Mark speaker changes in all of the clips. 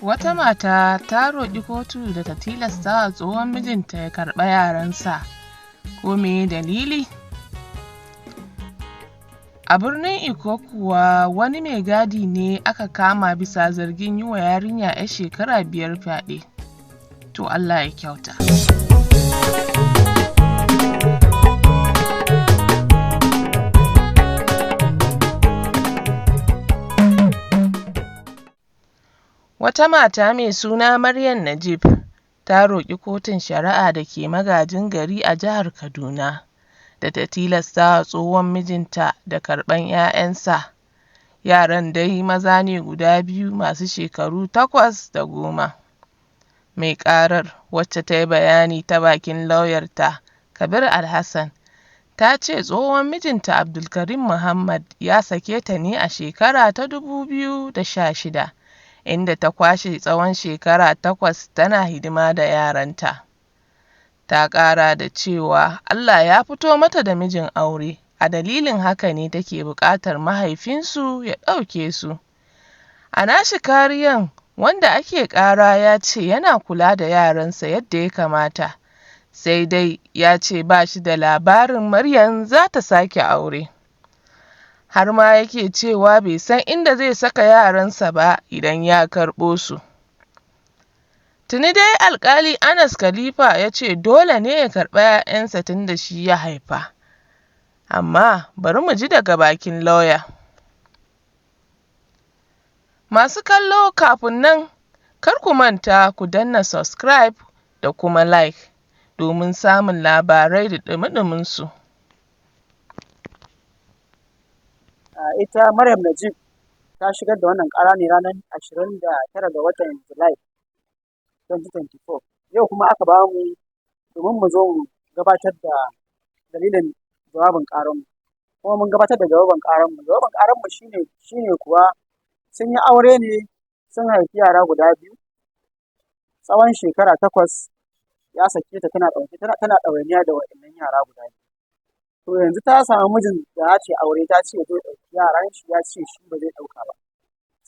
Speaker 1: Wata mata ta roƙi kotu da ta tilastawa tsohon mijinta ya karɓi yaransa, ko meye dalili? A birnin Ikko kuwa wani mai gadi ne aka kama bisa zargin yi wa yarinya 'yar shekara 5 fyaɗe. To Allah ya kyauta. Wata mata mai suna Maryam Najib ta roƙi kotun shari'a da ke Magajin Gari a jihar Kaduna da ta tilastawa tsohon mijinta da karɓan 'ya'yansa. Yaran dai maza ne guda biyu masu shekaru 8 da 10. Mai ƙarar, wacce ta yi bayani ta bakin lauyarta, Kabir Alhassan, ta ce tsohon mijinta Abdulkarim Muhammad ya sake ta ne a shekara ta 2016, inda ta kwashe tsawon shekara 8 tana hidima da yaranta. Ta ƙara da cewa Allah ya fito mata da mijin aure, a dalilin haka ne take buƙatar mahaifinsu ya ɗauke su. A nashi kariyan, wanda ake ƙara ya ce yana kula da yaransa yadda ya kamata, sai dai ya ce ba shi da labarin Maryam za ta sake aure. Har ma yake cewa bai san inda zai saka yaransa ba idan ya karɓo su. Tuni dai Alƙali Anas Khalifa ya ce dole ne ya karɓi 'ya'yansa tunda shi ya haifa. Amma bari mu ji daga bakin lauya. Masu kallo, kafin nan kar ku manta ku danna subscribe da kuma like domin samun labarai da ɗumi su.
Speaker 2: Ita Maryam Najib ta shigar da wannan ƙara ne ranar 29 ga watan Julai 2024. Yau kuma aka ba mu domin mu zo mu gabatar da dalilin jawabin ƙaranmu. Kuma mun gabatar da jawabin ƙaranmu. Jawabin ƙaranmu shine kuwa sun yi aure ne, sun haifi yara guda biyu tsawon shekara 8, ya sake ta tana ɗauke tana ɗawainiya da waɗannan yara guda biyu. To yanzu ta samu mijin da za ta yi aure, ta ce ya zo ya ɗauki yaran shi, ya ce shi ba zai ɗauka ba.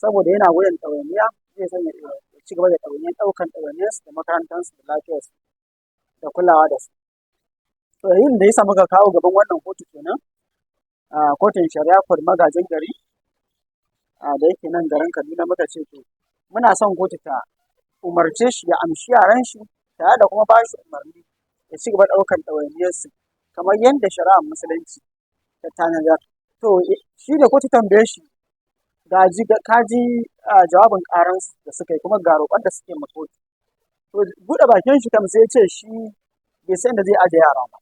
Speaker 2: Saboda yana gudun ɗawainiya, zai son ya ci gaba da ɗawainiyar ɗaukan ɗawainiyarsu da makarantarsu da lafiyarsu da kulawa da su. To dalilin da ya sa muka kawo gaban wannan kotu kenan, a kotun shari'a court Magajin Gari da yake nan garin Kaduna, muka ce to muna son kotu ta umarce shi ya amshi yaran shi tare da kuma ba shi umarni ya ci gaba da ɗaukan ɗawainiyarsu kamar yadda shari'ar Musulunci ta tanadar. To shi da kotu tambaye shi, ka ji jawabin ƙaransu da suka yi kuma ga roƙon da suke ma kotu. To buɗe bakin shi kam sai ya ce shi bai san inda zai aje yara ba.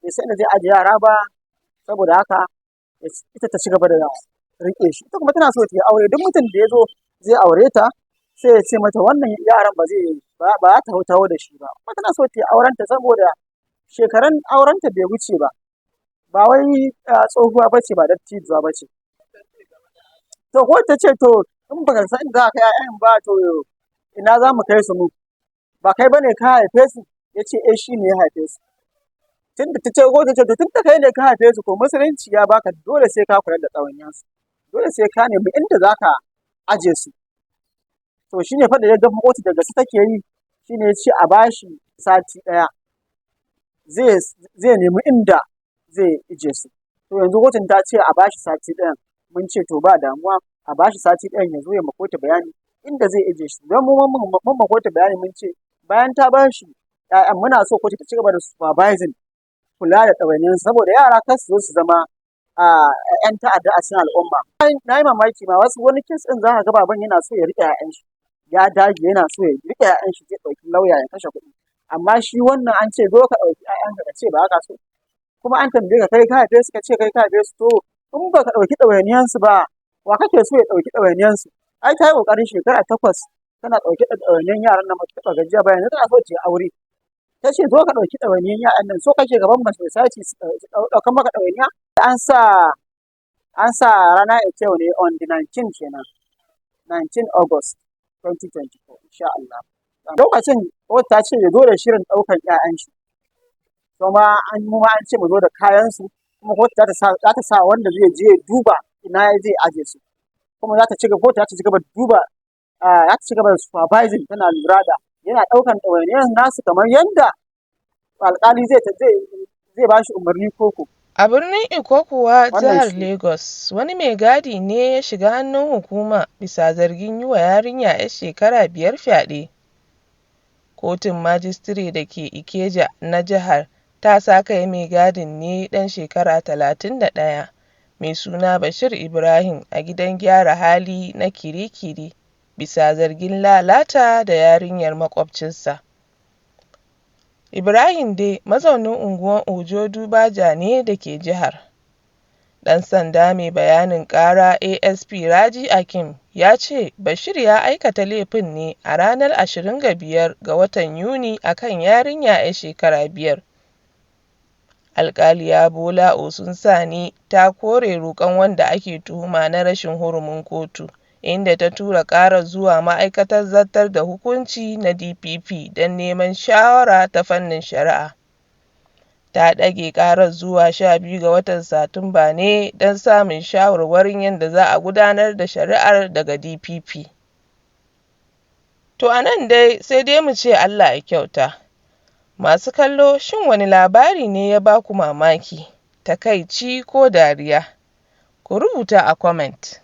Speaker 2: Bai san inda zai aje yara ba, saboda haka ita ta ci gaba da riƙe shi. Ita kuma tana so ta yi aure, duk mutum da ya zo zai aure ta sai ya ce mata wannan yaran ba zai ba za ta taho da shi ba. Kuma tana so ta yi aurenta saboda shekarun aurenta bai wuce ba. Ba wai tsohuwa ba ce, ba dattijuwa ba ce. To kotu ta ce to in baka san inda za ka kai 'ya'yan ba, to ina za mu kai su mu? Ba kai ba ne ka haife su? Ya ce eh, shi ne ya haife su. Tunda ta ce kotu ta ce to tunda kai ne ka haife su, ko Musulunci ya baka dole sai ka kula da ɗawainiyarsu. Dole sai ka nemi inda za ka aje su. To shi ne fa da ya ga kotu da gaske take yi, shi ne ya ce a bashi sati ɗaya zai nemi inda zai ije su. To yanzu kotun ta ce a bashi sati ɗayan, mun ce to ba damuwa, a bashi sati ɗayan ya zo ya ma kotu bayani inda zai ije su. Don mu mun ma kotu bayani, mun ce bayan ta bashi ‘ya'yan, muna so kotu ta ci gaba da supervising, kula da ɗawainiyarsu, saboda yara kar su zo su zama ‘yan ta'adda a cikin al'umma. Na yi mamaki ma, wasu wani case ɗin za ka ga baban yana so ya riƙe ‘ya'yan shi, ya dage yana so ya riƙe ‘ya'yan shi, zai ɗauki lauya ya kashe kuɗi. Amma shi wannan an ce zo ka ɗauki ‘ya'yanka ka ce ba ka so. Kuma an tambaye ka, kai ka haife su, ka ce kai ka haife su, to in ba ka ɗauki ɗawainiyarsu ba, wa kake so ya ɗauki ɗawainiyarsu? Ai ta yi ƙoƙarin shekara 8 tana ɗauke da ɗawainiyar yaran nan, ba ta taɓa gajiya ba, yanzu tana so ta yi aure. Ta ce zo ka ɗauki ɗawainiyar yaran nan, so kake gaban ma society su ɗaukan maka ɗawainiya? An sa rana ita yau ne, on the 19 kenan, 19 August 2024 insha Allah. Lokacin kotu ta ce ya zo da shirin ɗaukan 'ya'yan shi. Kuma an mu ma an ce mu zo da kayansu, kuma kotu za ta sa wanda zai je ya duba ina zai aje su. Kuma za ta ci gaba, kotu za ta ci gaba da duba Za ta ci gaba da supervising, tana lura da yana ɗaukan ɗawainiyar nasu kamar yadda alƙali zai ba shi umarni koko.
Speaker 1: A birnin Ikko kuwa,
Speaker 2: Wannan
Speaker 1: jihar
Speaker 2: shi
Speaker 1: Lagos, wani mai gadi ne ya shiga hannun hukuma bisa zargin yi wa yarinya 'yar shekara 5 fyaɗe. Kotun Majistire da ke Ikeja na jihar ta sakaye mai gadin ne ɗan shekara 31 mai suna Bashir Ibrahim a gidan gyara hali na Kirikiri bisa zargin lalata da yarinyar maƙwabcinsa. Ibrahim dai mazaunin unguwar Ojodu Baja ne da ke jihar. Ɗan sanda mai bayanin ƙara, ASP Raji Akeem, ya ce Bashir ya aikata laifin ne a ranar 25 ga watan Yuni a kan yarinya 'yar shekara 5. Alƙaliya Bola Osunsani ta kore roƙon wanda ake tuhuma na rashin hurumin kotu, inda ta tura ƙarar zuwa Ma'aikatar Zartar da Hukunci na DPP don neman shawara ta fannin shari'a. Ta ɗage ƙarar zuwa 12 ga watan Satumba ne don samun shawarwarin yadda za a gudanar da shari'ar daga DPP. To a nan dai sai dai mu ce Allah ya kyauta. Masu kallo, shin wani labari ne ya ba ku mamaki, takaici ko dariya? Ku rubuta a comment.